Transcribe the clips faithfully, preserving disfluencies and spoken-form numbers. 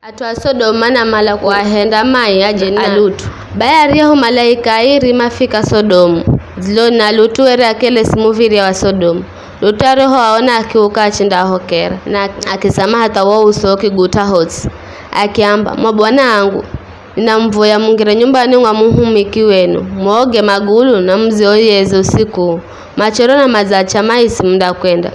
At'u a Sodomu manamala kuahenda mai aje na Lutu. Bai aryahu malaika airi mafika Sodomu, dziloni na Lutu were akele simuv̱irya wa Sodomu. Lutu aryahuaona akiuka achendahokera, na akizama hatha wo uso ukigut'a hotsi. Akiamba, "Mwa bwana angu, ninamuvoya mungire nyumbani mwa muhumiki wenu, muoge magulu na muzioyeze usiku uu. Machero na madzacha maisi mundakwenda."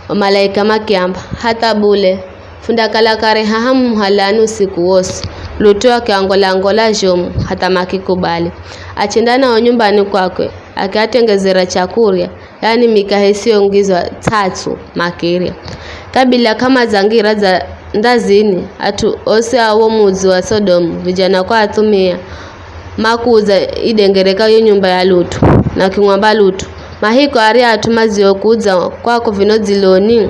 O malaika makiamba, "Hatha bule, fundakala kare haha muhalani usiku wosi." Lutu akiangola-ngola zhomu hatha makikubali. Achenda nao nyumbani kwakwe, akiatengezera chakurya, yaani mikahe isiyongizwa ts'ats'u, makirya. Kabila k'amadzangira dza ndazini, at'u osi a wo mudzi wa Sodomu, vijana kwa athumia, makuudza idengereka yo nyumba ya Lutu, na kimwamba Lutu, "Mahiko arya at'u madziokudza kwako vino dziloni?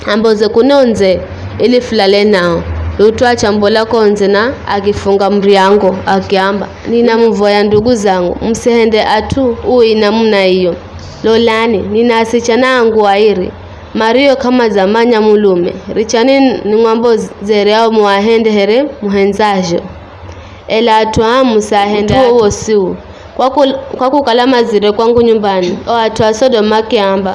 Amboze kuno ndze, ili fulale nao." Lutu achambola ko ndze na akifunga muryango, akiamba, "Ninamuvoya ndugu zangu, musihende at'u ui namuna iyo. Lolani, nina asichana angu airi, mario k'amadzamanya mulume. Richani nimwamboze ao muahende here muhendzazho. Ela at'u aa musiahende at'u wowosi uu, kwa kul-, kwa kukala madzire kwangu nyumbani." O at'u a Sodomu makiamba,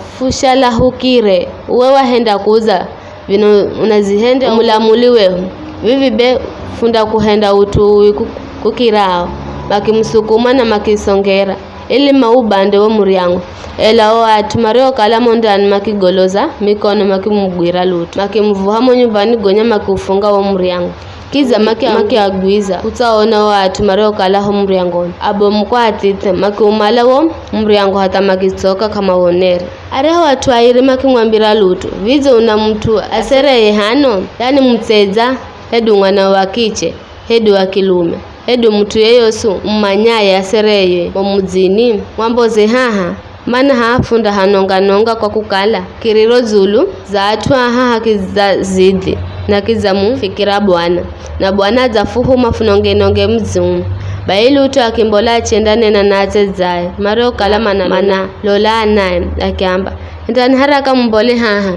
"Fushalahukire, uwe wahenda kudza vino unazihende umulamuli wehu. Vivi be fundakuhenda ut'u uwi ku-, kukirao." Makimusukuma na makisongera ili maubande wo muryango. Ela o at'u mariokala mo ndani makigoloza mikono makimugwira Lutu, makimuvuha mo nyumbani gonya makiufunga wo muryango. Kidza maki-, makiagwiza kutsaona o at'u mariokala ho muryangoni. Abomu kwa athithe makiumala wo muryango hatha makitsoka k'amawonere. Aryahu at'u airi makimwambira Lutu, "Vidze una mut'u asereye hano, yani mutsedza, hedu mwana wa kiche, hedu wa kilume, hedu mut'u yeyosi umumanyaye asereye mo mudzini? Mwamboze haha, mana haha fundahanonga-nonga kwa kukala kiriro dzulu za at'u aha hakidzazidhi na kidzamufikira Bwana, na Bwana adzafuhuma funonge-nonge mudzi uno." Bai Lutu akimbola achendanena na atsedzae mariokala mana, mana lola anaye, akiamba, "Endani haraka mumbole haha,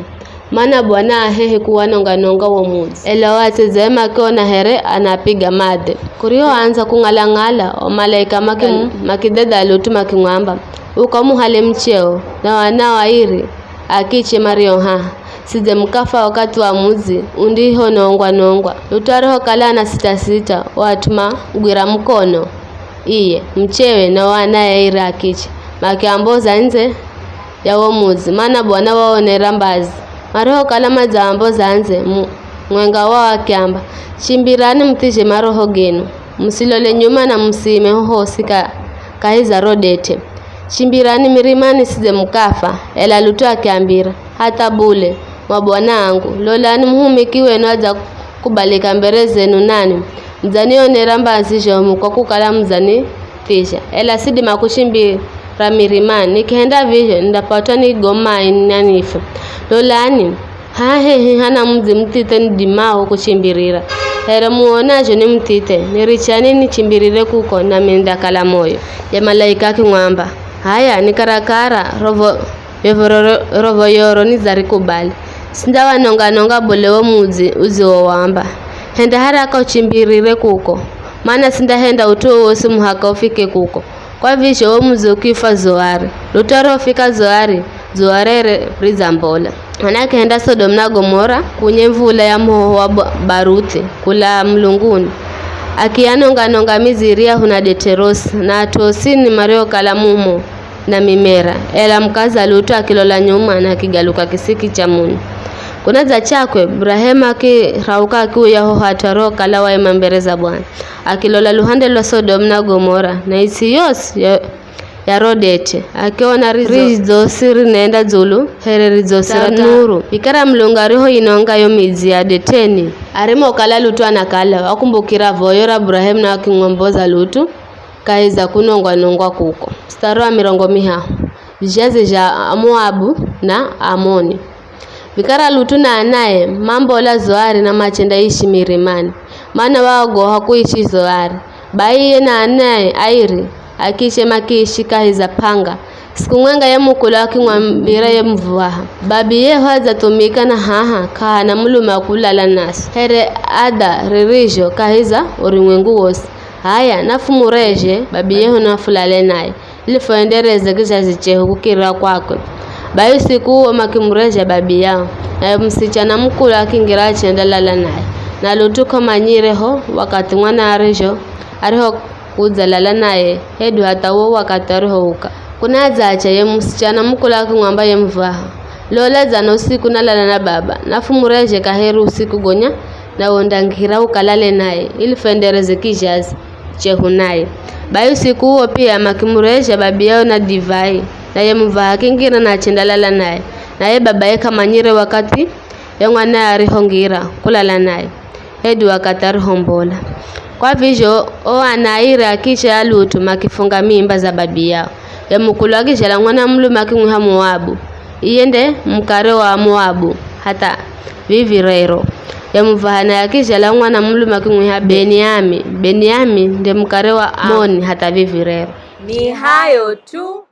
mana Bwana ahehe kuwanonga-nonga wo mudzi." Ela o atsedzae makiona here anapiga madhe. Kurihoandza kung'ala-ng'ala, o malaika maki-, makidhedha Lutu makimwamba, "Uka umuhale mucheo na wanao airi, akiche mario haha, sidze mukafa wakathi wa mudzi undihonongwa-nongwa." Lutu arihokala ana sita-sita, o at'u magwira mukono iye, muchewe na o anae airi akiche, makiamboza ndze ya wo mudzi, mana Bwana waonera mbazi. Marihokala madzaamboza ndze, mu-, mwenga wao akiamba, "Chimbirani muthizhe maroho genu, musilole nyuma na musiime hohosi ka-, kahi za ro det'e. Chimbirani mirimani sidze mukafa." Ela Lutu akiambira, "Hatha bule, mwa bwana angu, lolani muhumiki wenu adzakubalika mbere zenu nanwi, mudzanionera mbazi zhomu kwa kukala mudzanithizha, ela sidima kuchimbira mirimani, nikihenda vizho nindapatwa ni go mai na nife. Lolani, haha hehi hana mudzi muthithe nidimao kuchimbirira. Here muonazho ni muthithe, nirichani nichimbirire kuko, nami nindakala moyo." Ye malaika akimwamba, "H'aya, ni karakara, rovo-, yovoro-, rovoyoro nidzarikubali. Sindawanonga-nonga bule wo mudzi udziwowamba. Henda haraka uchimbirire kuko, mana sindahenda ut'u wowosi muhaka ufike kuko." Kwa vizho wo mudzi ukifwa Zoari. Lutu arihofika Zoari, dzuwa rere ridzambola. Mana akihenda Sodomu na Gomora kunye mvula ya muhoho wa ba-, baruthi kula mulunguni. Akiyanonga-nonga midzi iriya huna det'e rosi, na at'u osini mariokala mumo na mimera. Ela mukaza Lutu akilola nyuma na akigaluka kisiki cha muni. Kunadzachakwe, Burahemu akirauka akiuya ho hat'u arihokala waima mbere za Bwana. Akilola luhande lwa Sodomu na Gomora, na its'i yosi ya, ya ro det'e, akiona ridzo, ridzosi rinenda dzulu here ridzosi ra nuru. Vikara Mulungu arihoinonga yo midzi ya det'eni, arimokala Lutu anakala, wakumbukira voyo ra Burahemu na wakimwamboza Lutu kahi za kunongwa-nongwa kuko. Mstari wa mirongo mihahu. Vizhazi zha Amoabu na Aamoni. Vikara Lutu na anae mambola Zoari na machendaishi mirimani, mana waogoha kuishi Zoari. Bai iye na anae airi, akiche makiishi kahi za p'anga Siku mwenga ye mukulu akimwambira ye muvaha, "Babiyehu adzathumika na haha k'ahana mulume wa kulala nasi, here ada ririzho kahi za urumwengu wosi. H'aya, nafumurezhe babiyehu nafulale naye, ili fuendereze kizhazi chehu kukirira kwakwe." Bai usiku uwo makimurezha babiyao, naye musichana mukulu akingira achendalala naye. Na Lutu k'amanyire ho wakathi mwana arizho, ariho kudzalala naye hedu hatha uwo wakathi arihouka. Kunadzacha ye musichana mukulu akimwamba ye muvaha, "Lola dzana usiku nalala na baba, nafumurezhe kaheri usiku gonya na undangira ukalale naye, ili fuendereze kizhazi chehu naye." Bai usiku uwo pia makimurezha babiyao na divai, naye muvaha akingira na achendalala naye. Naye babaye k'amanyire wakathi ye mwanaye arihongira kulala naye, hedu wakathi arihombola. Kwa vizho o ana airi a kiche a Lutu makifunga mimba za babiyao. Ye mukulu akizhala mwana mulume akimwiha Moabu, iye nde mukare wa Moabu hatha vivi rero. Ye muvaha naye akizhala mwana mulume akimwiha Beniami, Beniami nde mukare wa Amoni hatha vivi rero. Ni hayo tu.